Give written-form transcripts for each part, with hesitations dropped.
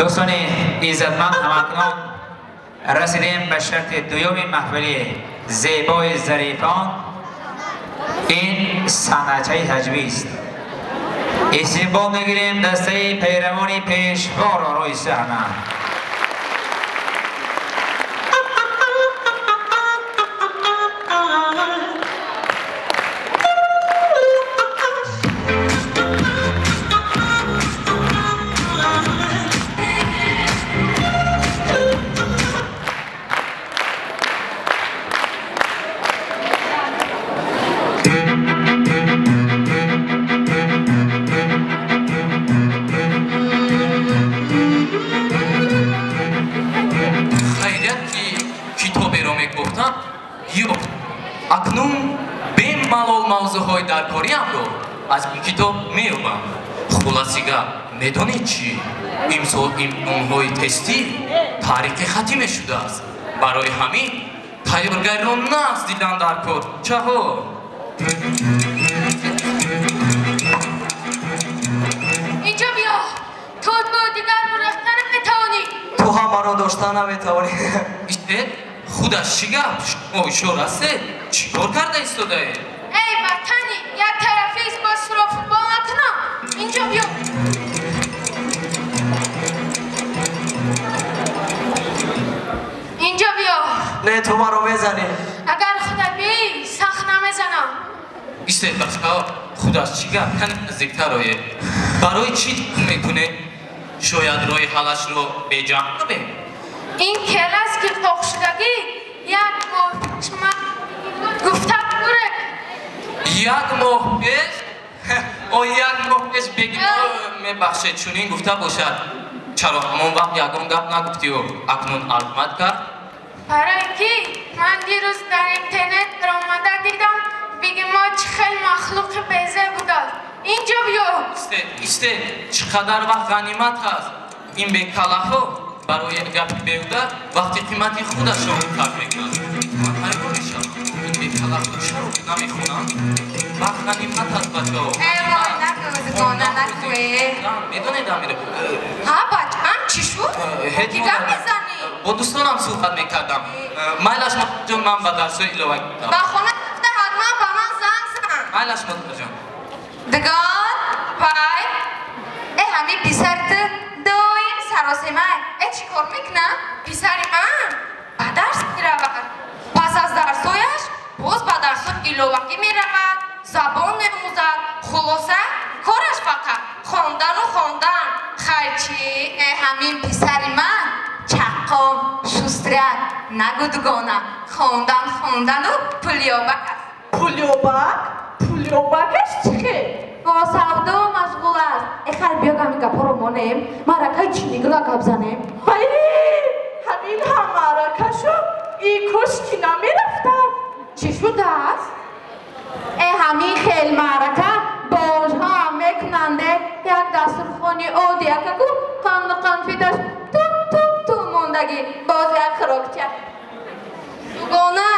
Дӯстони иззатманд, ҳамакнун расидем ба шарти дуюми маҳфили зебои зарифон. Ин санъатчаи ҳаҷвист. Истиқбол мегирем дастаи пайравони пешворо рӯи саҳна. Акнун бемалол мавзӯъҳои даркориамро аз ин китоб меёбам. Хулоси гап, медонед чӣ? Имсол имтиҳонҳои тестӣ таърихи хатӣ мешудааст. Барои ҳамин тайёргариро нағз дидан дар кор. Чаҳо? Инҷо биё. Ту бо дигар гурехта наметавонӣ. Ту ҳам маро дошта наметавонӣ. Истед, худаш чӣ гап? Шумо ҳушёр ҳастед? Чӣ кор карда истодаед? Эй ватани, як тарафист бо суро футбол накунам. Инҷо биё. Инҷо биё. Не, ту маро мезанӣ. Агар худат биёӣ, сахт намезанам. Истед, бачаҳо, худаш чӣ гап? Кане наздиктар оед. Барои чӣ мекунед? Шояд роҳи ҳаллашро беҷамъ кунем. Ин келас ки қоқшудагӣ як моҳ пеш ман гуфта бурек. Як моҳ пеш? О, як моҳ пеш бегино мебахшед, чунин гуфта бошад. Чаро ҳамон вақт ягон гап нагуфтиё? Акнун аломат кард? Барои ки ман дирӯз дар интернет омада дидам, бегимо чӣ хел махлуқи безе будааст. Инҷо биё. Истед, истед, чӣ қадар вақт ғанимат ҳаст. Ин бекалаҳо барои гапи беҳуда вақти қимати худашро тарк мекунанд. Ман ҳайрон мешавам. Ин бекалаҳо чаро намехонанд? Вақт ғанимат аст, бачаҳо. Э, вой, накӯ, зигона, накӯ. Медонед, Амира? Ҳа, бачаам, чӣ шуд? Ҳеҷ Ки гап мезанӣ? Бо дӯстонам суҳбат мекардам. Майлаш, модарҷон, ман ба дарсҳои иловагӣ меравам. Ба хона рафта ҳатман ба ман занг зан. Майлаш, модарҷон. Дигон, вай. Э, ҳамин писари ту доим саросемай. Э, чӣ кор мекунад? Писари ман ба дарс меравад. Пас аз дарсҳояш боз ба дарсҳои иловагӣ меравад, забон меомӯзад. Хулоса, кораш фақат хондану хондан. Хайр чӣ? Э, ҳамин писари ман чаққон, шустряк, нагу дугона, хондан, хондану пулёбак аст. Пулёбак? Пулёбакаш чӣ хел? Бо савдо машғул аст. Э, хайр, биё ҳамин гапҳоро монем, маъракаи чинигула гап занем. Вай, ҳамин ҳам маърака шуд. И кош ки намерафтам. Чӣ шудааст? Э, ҳамин хел маърака божҳо мекунанде. Як дастурхони оддӣ якаку қанду қанфиташ тум тум тум мондагӣ, боз як хӯрокча. Дугона,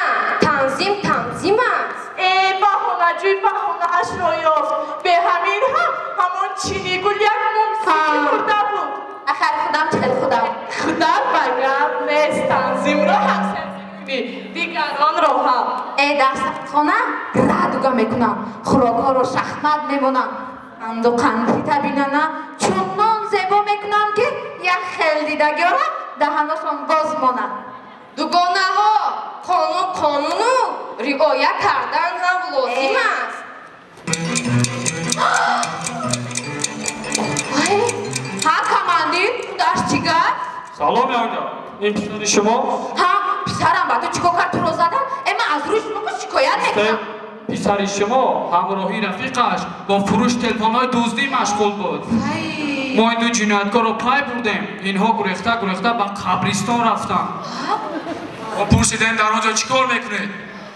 танзим танзим аст. Э, баҳонаҷӯй баҳонаашро ёфт. Бе ҳамин ҳам ҳамон чинигул як мумсики бурда буд. Ахар худам чӣ хел худам? Худат ба гап нест, танзимро ҳам кунӣ, дигаронро ҳам. Э, дастархона радуга мекунам, хӯрокҳоро шахмат мемонам. Қанду қанфита бинана чунон зебо мекунам, ки як хел дидагиёра даҳаношон боз монад. Дугонаҳо, қонун қонуну риоя кардан ҳам лозим аст. Вай, ҳа, командир, худаш чӣ гап? Салом, янга. Ин писари шумо? Ҳа, писарам ба ту чӣ кор кард, туро задан? Э, ман аз рӯи шумо шикоят мекунам. Писари шумо ҳамроҳи рафиқаш бо фурӯш телефонҳои дуздӣ машғул буд. Мо ин ду ҷинояткорро пай бурдем. Инҳо гурехта гурехта ба қабристон рафтанд. Мо пурсидем, дар он ҷо чӣ кор мекунед?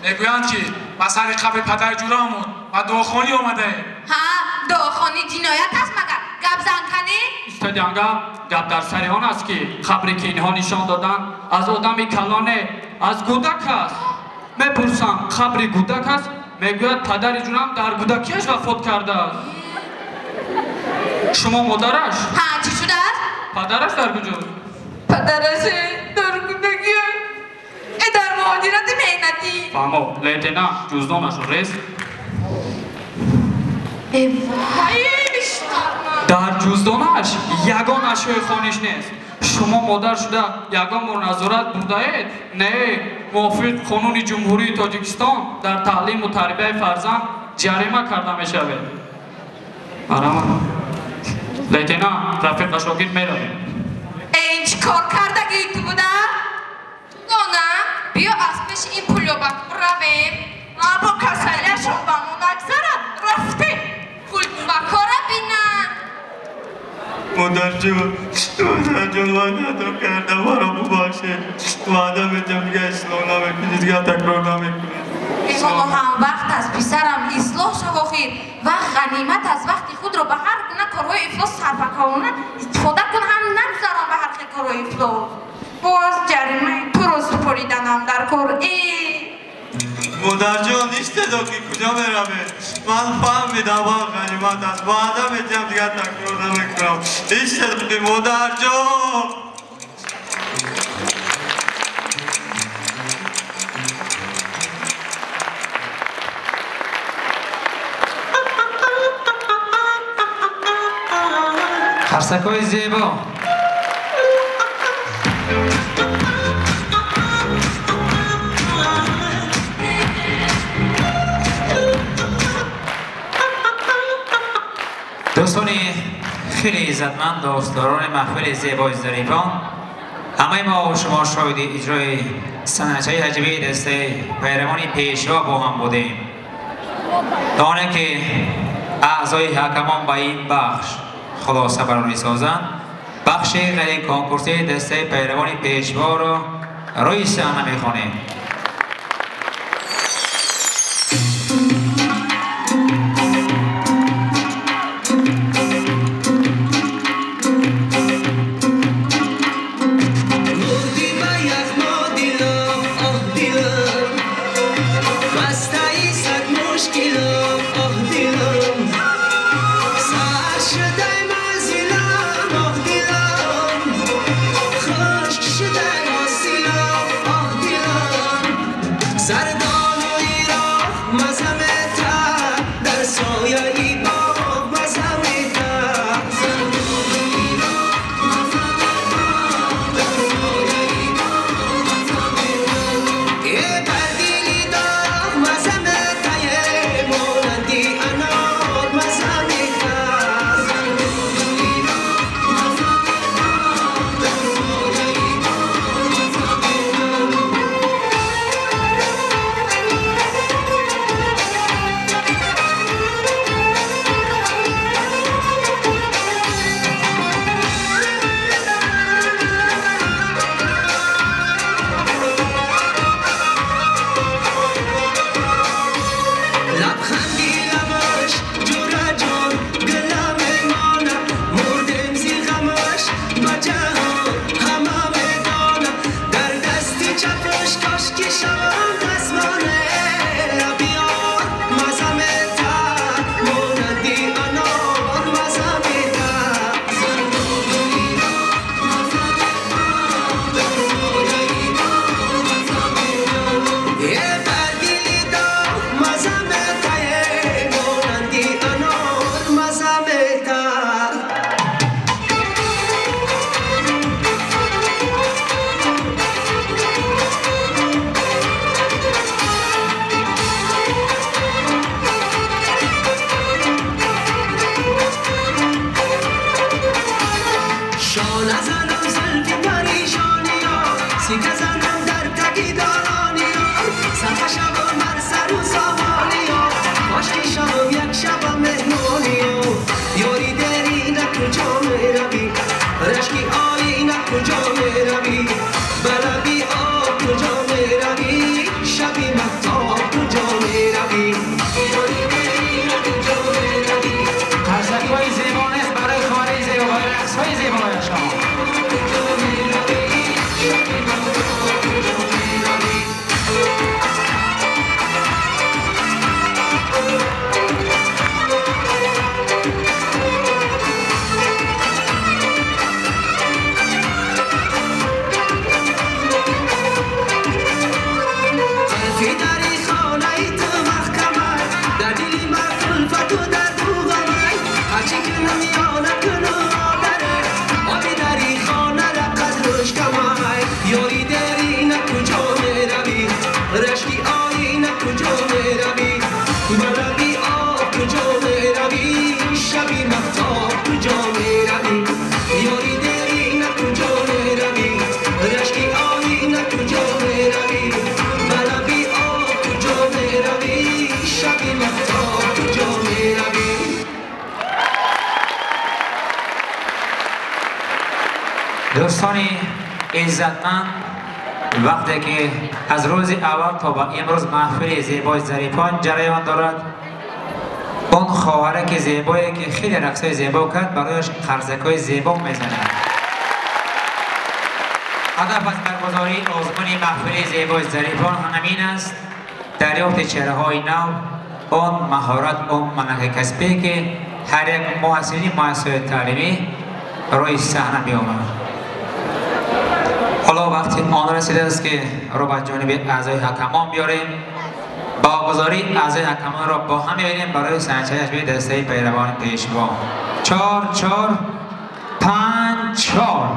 Мегӯянд, ки ба сари қабри падари ҷураамон ба дуохонӣ омадаем. Ҳа, дуохонӣ ҷиноят аст магар? Гап зан канӣ? Истоди анга, гап дар сари он аст, ки қабре ки инҳо нишон доданд аз одами калоне, аз кӯдак аст. Мепурсам, қабри кӯдак аст? Мегӯяд, падари ҷурам дар кӯдакиаш вафот кардааст. Шумо модараш? Ҳа, чӣ шудааст? Падараш дар куҷост? Падараш дар кудагӣ. Дар муҳоҷирати меҳнатӣ. Фаҳмо, лейтенант ҷуздонашро рез. Дар ҷуздонаш ягон ашёи хониш нест. Шумо модар шуда ягон бор назорат бурдаед? Не, мувофиқ қонуни Ҷумҳурии Тоҷикистон дар таълиму тарбияи фарзанд ҷарима карда мешавед. Марҳамат. Лейтенант, рафиқашро гир меравем. Ин чӣ кор кардагии ту буда? Дона, биё аз пеши ин пулёбакор равем. Бо касалияшон ба мо нагзарад, рафтем. Пулёбакора бинам. Модарҷон, модарҷон, ман хато кардам, маро бубахшед. Ваъда медиҳам, дигар ислоҳ намекунед, дигар такрор намекунед. Ҳоло ҳам вақт аст, писарам, ислоҳ шав охир. Вақт ғанимат аст, вақти худро ба ҳар гуна корҳои ифлос сарфакорона истифода кун, ҳам нагузарон ба ҳар хел корҳои ифлос. Боз ҷаримаи туро супориданам дар кор. Модарҷон, истедо ки куҷо меравед? Ман фаҳмидам, вақт ғанимат аст. Ваъда медиҳам, дигар такрор намекунам. Истедо ки модарҷон! Қарсакҳои зебо. Дӯстони хеле иззатманд, дӯстдорони маҳфили зебои зарифон, ҳамаи мо шумо шоҳиди иҷрои санъатчаи ҳаҷвии дастаи пайравони пешво бо ҳам будем. То оне ки аъзои ҳакамон ба ин бахш хулоса барорӣ созанд, бахши ғайриконкурсии дастаи пайравони пешворо рӯи саҳна мехонем. Дӯстони иззатманд, вақте ки аз рӯзи аввал то ба имрӯз маҳфили зебои Зарифон ҷараён дорад, он хоҳараки зебое ки хеле рақсҳои зебо кард, барояш қарзакҳои зебо мезанад. Ҳадаф аз баргузории озмуни маҳфили зебои Зарифон ҳамин аст: дарёфти чеҳраҳои нав, он маҳорат, он малакаи касбие ки ҳар як муҳассилини муассисаҳои таълимӣ рӯи саҳна биёмад. Ҳоло вақти он расидааст ки ро ба ҷониби аъзои ҳакамон биёрем. Богузории аъзои ҳакамонро бо ҳам мебинем барои санҷаи аҷбии дастаи пайравони Пешво. 4, 4, 5, 4.